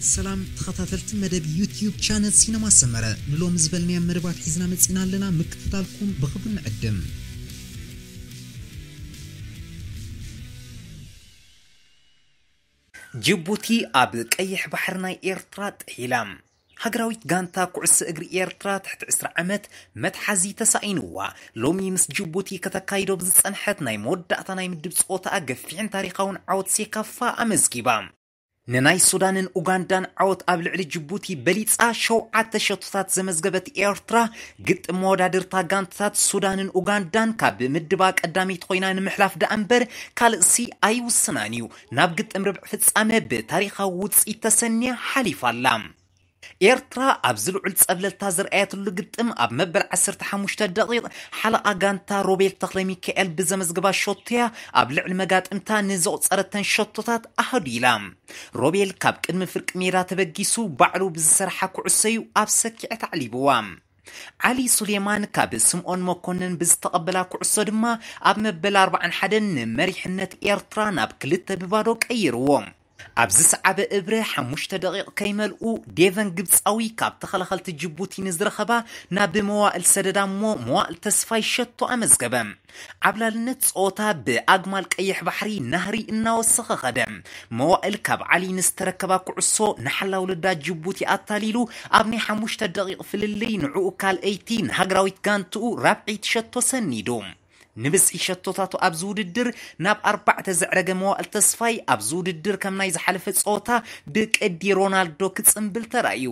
ሰላም ተኸታተልቲ መደብ ዩትዩብ ቻነል ሲነማ ሰመረ፣ ንሎሚ ዝበልናዮም መደባት ሒዝና መጺና ኣለና። ምክትታልኩም ብኽብሪ ንዕድም። ጅቡቲ ኣብ ቀይሕ ባሕሪ ናይ ኤርትራ ጥሒላ። ሃገራዊት ጋንታ ኩዕሶ እግሪ ኤርትራ ትሕቲ ዕስራ ዓመት መትሓዚ ተሳኢንዋ፣ ሎሚ ምስ ጅቡቲ ከተካይዶ ብዝጸንሐት ናይ መወዳእታ ናይ ምድብ ጸወታኣ ገፊሕን ታሪኻውን ዓወት ሴካፋ ኣመዝጊባ። ንናይ ሱዳንን ኡጋንዳን ዓወት ኣብ ልዕሊ ጅቡቲ በሊጻ ሸውዓተ ሸቶታት ዘመዝገበት ኤርትራ፣ ግጥም መወዳድርታ ጋንታታት ሱዳንን ኡጋንዳን ካብ ምድባ ቀዳመይቲ ኮይና ንምሕላፍ ደኣ እምበር ካልእሲ ኣይውስናን እዩ። ናብ ግጥም ርብዒ ፍጻመ ብታሪኻዊ ውጽኢት ተሰንያ ሓሊፋ ኣላ። ኤርትራ ኣብዚ ልዑል ጸብለልታ ዘርኣየትሉ ግጥም ኣብ መበል ዓሰርተ ሓሙሽተ ደቂቕ ሓለቓ ጋንታ ሮቤል ተኽለ ሚካኤል ብዘመዝግባ ሸቶያ ኣብ ልዕሊ መጋጥምታ ንዘቑጸረተን ሸቶታት ኣሃዱ ኢላ። ሮቤል ካብ ቅድሚ ፍርቂ ሜዳ ተበጊሱ ባዕሉ ብዝሰርሓ ኩዕሶ እዩ ኣብ ሰኪዐት ኣዕሊብዋ። ዓሊ ሱሌማን ካብ ስምኦን መኮንን ብዝተቐበላ ኩዕሶ ድማ ኣብ መበል ኣርባዓን ሓደን ንመሪሕነት ኤርትራ ናብ ክልተ ብባዶ ቀይርዎ። ኣብ ዝሰዓበ እብረ ሓሙሽተ ደቂቕ ከይመልኡ ዴቨን ግብጻዊ ካብ ተኸላኸልቲ ጅቡቲ ንዝረኸባ ናብ መዋእል ሰደዳ እሞ መዋእል ተስፋይ ሸቶ ኣመዝገበ። ዓብላልነት ጸወታ ብኣግማል ቀይሕ ባሕሪ ናህሪ እናወሰኸ ኸደ። መዋእል ካብ ዓሊ ንዝተረከባ ኩዕሶ ንሓላው ልዳ ጅቡቲ ኣታሊሉ ኣብ ናይ ሓሙሽተ ደቂቕ ፍልልይ ንዕኡ ካልኣይቲ ንሃገራዊት ጋንትኡ ራብዐይቲ ሸቶ ሰኒዱ። ንብዝሒ ሸቶታቱ ኣብዚ ውድድር ናብ ኣርባዕተ ዘዕረገ መዋእል ተስፋይ ኣብዚ ውድድር ከም ናይ ዝሓለፈ ጸወታ ብቅዲ ሮናልዶ ክጽምብል ተራእዩ።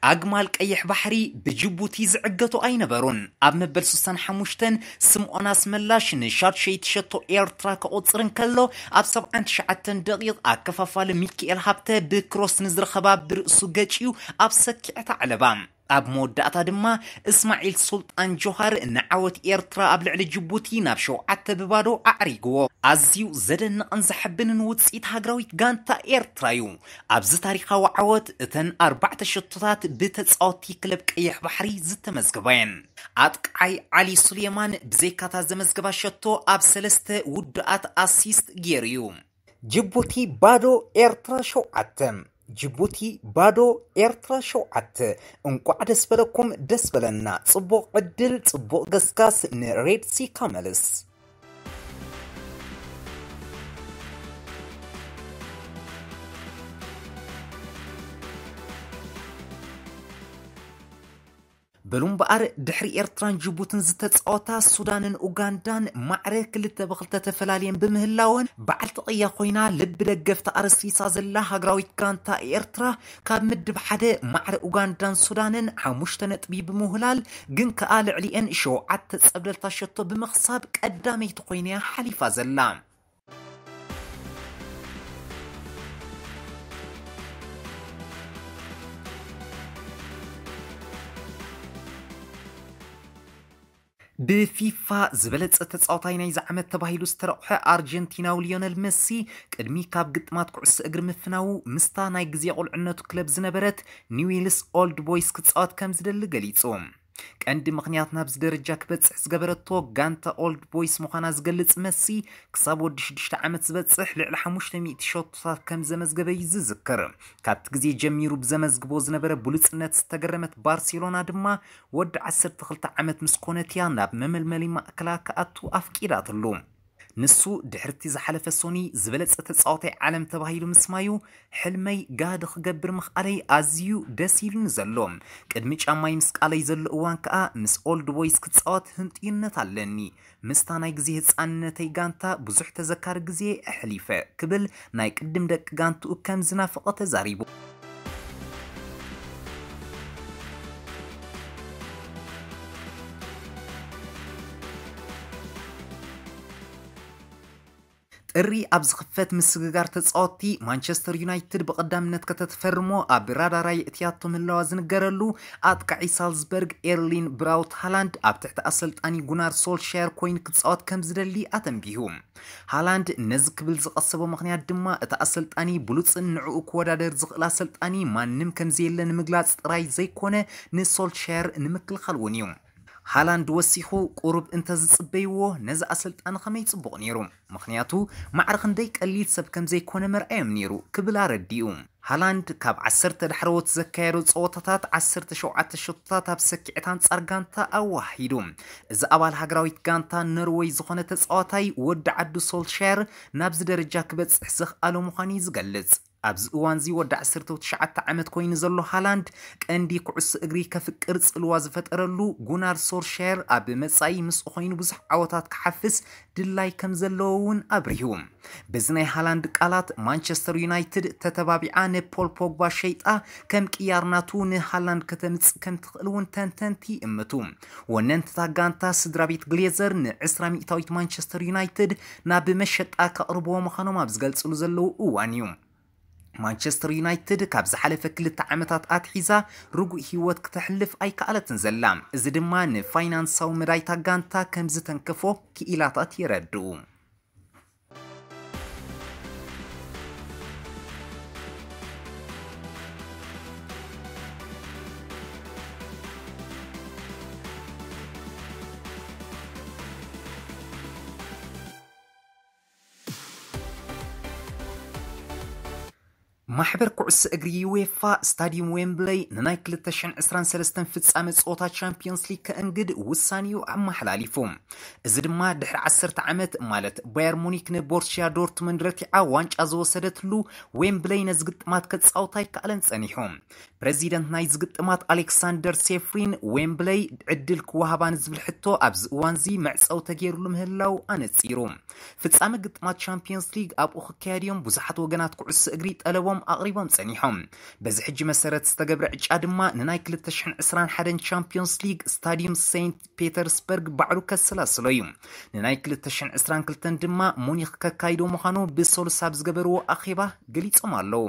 ኣግማል ቀይሕ ባሕሪ ብጅቡቲ ዝዕገቱ ኣይነበሩን። ኣብ መበል ስሳን ሓሙሽተን ስምኦን ኣስመላሽ ንሻድሸይቲ ሸቶ ኤርትራ ከቑጽር እንከሎ፣ ኣብ ሰብዓን ትሽዓተን ደቂቕ ኣከፋፋሊ ሚኪኤል ሃብተ ብክሮስ ንዝረኸባ ብርእሱ ገጭዩ ኣብ ሰኪዐት ኣዕለባ። ኣብ መወዳእታ ድማ እስማዒል ሱልጣን ጆሃር ንዓወት ኤርትራ ኣብ ልዕሊ ጅቡቲ ናብ ሸውዓተ ብባዶ ኣዕሪግዎ። ኣዝዩ ዘደንቕን ዘሐብንን ውጽኢት ሃገራዊት ጋንታ ኤርትራ እዩ። ኣብዚ ታሪኻዊ ዓወት እተን ኣርባዕተ ሸቶታት ብተጻወትቲ ክለብ ቀይሕ ባሕሪ ዝተመዝገባ እየን። ኣጥቃዓይ ዓሊ ሱሌማን ብዘይካታ ዘመዝገባ ሸቶ ኣብ ሰለስተ ውዱኣት ኣሲስት ገይሩ እዩ። ጅቡቲ ባዶ ኤርትራ ሸውዓተ። ጅቡቲ ባዶ ኤርትራ ሸውዓተ። እንቋዕ ደስ በለኩም ደስ በለና። ጽቡቕ ዕድል ጽቡቕ ገስጋስ ንሬድ ሲ ካመልስ። በሉ እምበኣር ድሕሪ ኤርትራን ጅቡትን ዝተጻወታ ሱዳንን ኡጋንዳን ማዕረ ክልተ ብክልተ ተፈላልየን ብምህላወን በዓልቲ ቅያ ኮይና ልቢ ደገፍቲ ኣረሲሳ ዘላ ሃገራዊት ጋንታ ኤርትራ ካብ ምድብ ሓደ ማዕረ ኡጋንዳን ሱዳንን ሓሙሽተ ነጥቢ ብምውህላል ግን ከኣ ልዕሊኤን ሸውዓተ ጸብለልታ ሸቶ ብምኽሳብ ቀዳመይቲ ኮይና እያ ሓሊፋ ዘላ። ብፊፋ ዝበለጸ ተጻዋታይ ናይዚ ዓመት ተባሂሉ ዝተረቑሐ ኣርጀንቲናዊ ሊዮነል መሲ ቅድሚ ካብ ግጥማት ኩዕሶ እግሪ ምፍናዉ ምስታ ናይ ግዜ ቁልዕነቱ ክለብ ዝነበረት ኒውዌልስ ኦልድ ቦይስ ክጻወት ከም ዝደሊ ገሊጹ። ቀንዲ ምኽንያት ናብዚ ደረጃ ክበጽሕ ዝገበረቶ ጋንታ ኦልድ ቦይስ ምዃና ዝገልጽ መሲ ክሳብ ወዲ ሽዱሽተ ዓመት ዝበጽሕ ልዕሊ ሓሙሽተ ሚእቲ ሸቶታት ከም ዘመዝገበ እዩ ዝዝክር። ካብቲ ግዜ ጀሚሩ ብዘመዝግቦ ዝነበረ ብሉጽነት ዝተገረመት ባርሴሎና ድማ ወዲ ዓሰርተ ክልተ ዓመት ምስ ኮነት እያ ናብ መመልመሊ ማእከላ ክኣቱ ኣፍቂዳትሉ። ንሱ ድሕርቲ ዝሓለፈ ሶኒ ዝበለጸ ተጻዋታይ ዓለም ተባሂሉ ምስማዩ ሕልመይ ጋህዲ ክገብር ምኽኣለይ ኣዝዩ ደስ ኢሉኒ ዘሎ። ቅድሚ ጫማይ ምስቃለይ ዘሎ እዋን ከኣ ምስ ኦልድ ቦይስ ክጻወት ህንጥዩነት ኣለኒ። ምስታ ናይ ግዜ ህጻንነተይ ጋንታ ብዙሕ ተዘካሪ ግዜ ኣሕሊፈ ክብል ናይ ቅድም ደቂ ጋንትኡ ከም ዝናፍቖ ተዛሪቡ። ጥሪ ኣብ ዝኽፈት ምስግጋር ተጻወትቲ ማንቸስተር ዩናይትድ ብቐዳምነት ከተትፈርሞ ኣብ ራዳራ የእትያቶ ምህላዋ ዝንገረሉ ኣጥቃዒ ሳልዝበርግ ኤርሊን ብራውት ሃላንድ ኣብ ትሕቲ ኣሰልጣኒ ጉናር ሶልሻየር ኮይኑ ክጻወት ከም ዝደሊ ኣተንቢሁ። ሃላንድ ነዚ ክብል ዝቐሰቦ ምኽንያት ድማ እቲ ኣሰልጣኒ ብሉጽን ንዕኡ ክወዳደር ዝኽእል ኣሰልጣኒ ማንም ከም ዘየለ ንምግላጽ ጥራይ ዘይኮነ ንሶልሻየር ንምክልኻል እውን እዩ። ሃላንድ ወሲኹ፣ ቁሩብ እንተዝጽበይዎ ነዚ ኣሰልጣኒ ከመይ ጽቡቕ ነይሩ፣ ምኽንያቱ ማዕረ ክንደይ ቀሊል ሰብ ከም ዘይኮነ መርኣዮም ነይሩ ክብል ኣረዲኡ። ሃላንድ ካብ ዓሰርተ ዳሕረዎት ዘካየዶ ጸወታታት ዓሰርተ ሸውዓተ ሸቶታት ኣብ ሰኪዐት ኣንጻር ጋንታ ኣዋሂዱ። እዚ ኣባል ሃገራዊት ጋንታ ኖርወይ ዝኾነ ተጻዋታይ ወዲ ዓዱ ሶልሻየር ናብዚ ደረጃ ክበጽሕ ዘኽኣሎ ምዃኑ እዩ ዝገልጽ። ኣብዚ እዋንዚ ወዲ ዓሰርተ ትሽዓተ ዓመት ኮይኑ ዘሎ ሃላንድ ቀንዲ ኩዕሶ እግሪ ከፍቅር ጽልዋ ዝፈጠረሉ ጉናር ሶልሻየር ኣብ መጻኢ ምስኡ ኮይኑ ብዙሕ ዓወታት ክሓፍስ ድላይ ከም ዘለዎ እውን ኣብሪሁ። በዚ ናይ ሃላንድ ቃላት ማንቸስተር ዩናይትድ ተተባቢዓ ንፖል ፖግባ ሸይጣ ከም ቅያር ናቱ ንሃላንድ ከተምጽእ ከም ትኽእል እውን ተንተንቲ ይእምቱ። ወነንትታ ጋንታ ስድራ ቤት ግሌዘር ንዕስራ ሚእታዊት ማንቸስተር ዩናይትድ ናብ መሸጣ ከቕርብዎ ምዃኖም ኣብ ዝገልጽሉ ዘለዉ እዋን እዩ። ማንቸስተር ዩናይትድ ካብ ዝሓለፈ ክልተ ዓመታት ኣትሒዛ ርጉእ ህይወት ክተሕልፍ ኣይከኣለትን ዘላ። እዚ ድማ ንፋይናንሳዊ መዳይታ ጋንታ ከም ዝተንከፎ ክኢላታት የረድኡ። ማሕበር ኩዕሶ እግሪ ዩኤፋ ስታዲየም ዌምብለይ ንናይ ክልተ ሽሕን ዕስራን ሰለስተን ፍጻመ ጸወታ ቻምፒዮንስ ሊግ ከእንግድ ውሳኔኡ ኣመሓላሊፉ። እዚ ድማ ድሕሪ ዓሰርተ ዓመት፣ ማለት ባየር ሙኒክ ንቦርሲያ ዶርትመንድ ረቲዓ ዋንጫ ዝወሰደትሉ፣ ዌምብለይ ነዚ ግጥማት ከጻውታ ኣይከኣለን ጸኒሑ። ፕረዚደንት ናይዚ ግጥማት ኣሌክሳንደር ሴፍሪን፣ ዌምብለይ ዕድል ክወሃባ ንዝብል ሕቶ ኣብዚ እዋንዚ መዕጸዊ ተገይሩሉ ምህላው ኣነጺሩ። ፍጻመ ግጥማት ቻምፒዮንስ ሊግ ኣብኡ ክካየድ እዮም ብዙሓት ወገናት ኩዕሶ እግሪ ጠለቦም ኣቕሪቦም ጸኒሖም። በዚ ሕጂ መሰረት ዝተገብረ ዕጫ ድማ ንናይ ክልተ ሽሕን ዕስራን ሓደን ቻምፒዮንስ ሊግ ስታዲየም ሴንት ፔተርስበርግ ባዕሉ ከሰላስሎ እዩ። ንናይ ክልተ ሽሕን ዕስራን ክልተን ድማ ሙኒክ ከካይዶ ምዃኑ ብሰሉስ ኣብ ዝገበርዎ ኣኼባ ገሊጾም ኣለዉ።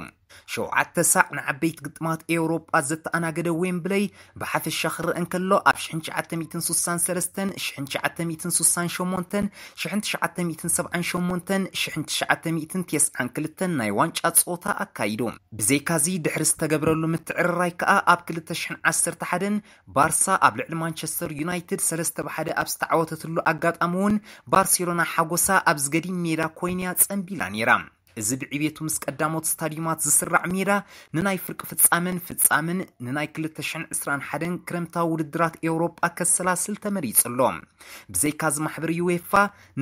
ሸውዓተ ሳዕ ንዓበይቲ ግጥማት ኤውሮጳ ዘተኣናገደ ዌምብለይ ብሓፈሻ ክረአ እንከሎ፣ ኣብ ሽሕን ትሽዓተ ሚእትን ስሳን ሰለስተን፣ ሽሕን ትሽዓተ ሚእትን ስሳን ሸሞንተን፣ ሽሕን ትሽዓተ ሚእትን ሰብዓን ሸሞንተን፣ ሽሕን ትሽዓተ ሚእትን ተስዓን ክልተን ናይ ዋንጫ ጸወታ ኣካይዱ። ብዘይካዚ፣ ድሕሪ ዝተገብረሉ ምትዕርራይ ከኣ ኣብ ክልተ ሽሕን ዓሰርተ ሓደን ባርሳ ኣብ ልዕሊ ማንቸስተር ዩናይትድ ሰለስተ ብ ሓደ ኣብ ዝተዓወተትሉ ኣጋጣሚ እውን፣ ባርሴሎና ሓጎሳ ኣብ ዝገዲም ሜዳ ኮይና ጸንቢላ ነይራ። እዚ ብዕቤቱ ምስ ቀዳሞት ስታዲዩማት ዝስራዕ ሜዳ፣ ንናይ ፍርቂ ፍጻመን ፍጻመን ንናይ ክልተ ሽሕን ዕስራን ሓደን ክረምታዊ ውድድራት ኤውሮጳ ከሰላስል ተመሪጹ ኣሎ። ብዘይካዚ፣ ማሕበር ዩኤፋ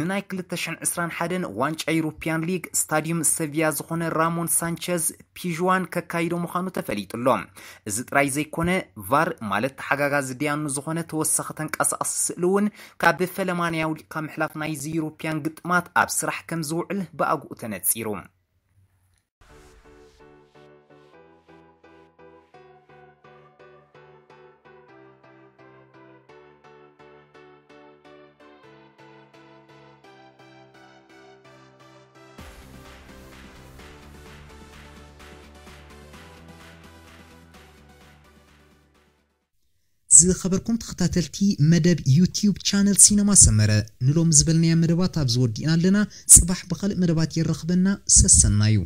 ንናይ ክልተ ሽሕን ዕስራን ሓደን ዋንጫ ዩሮፒያን ሊግ ስታዲዩም ሰቪያ ዝኾነ ራሞን ሳንቸዝ ፒዥዋን ከካይዶ ምዃኑ ተፈሊጡ ኣሎ። እዚ ጥራይ ዘይኮነ፣ ቫር፣ ማለት ተሓጋጋዚ ዲያኑ ዝኾነ ተወሳኺ ተንቀሳቓሲ ስእሊ እውን ካብ ፈለማ ናይ ኣውሊቕካ ምሕላፍ ናይዚ ዩሮፕያን ግጥማት ኣብ ስራሕ ከም ዝውዕል ብኣግኡ ተነጺሩ። ዝኸበርኩም ተኸታተልቲ መደብ ዩቲዩብ ቻነል ሲነማ ሰመረ፣ ንሎሚ ዝበልናያ መደባት ኣብዚ ወዲእና ኣለና። ጽባሕ ብኻልእ መደባት የራኽበና። ሰሰናዩ።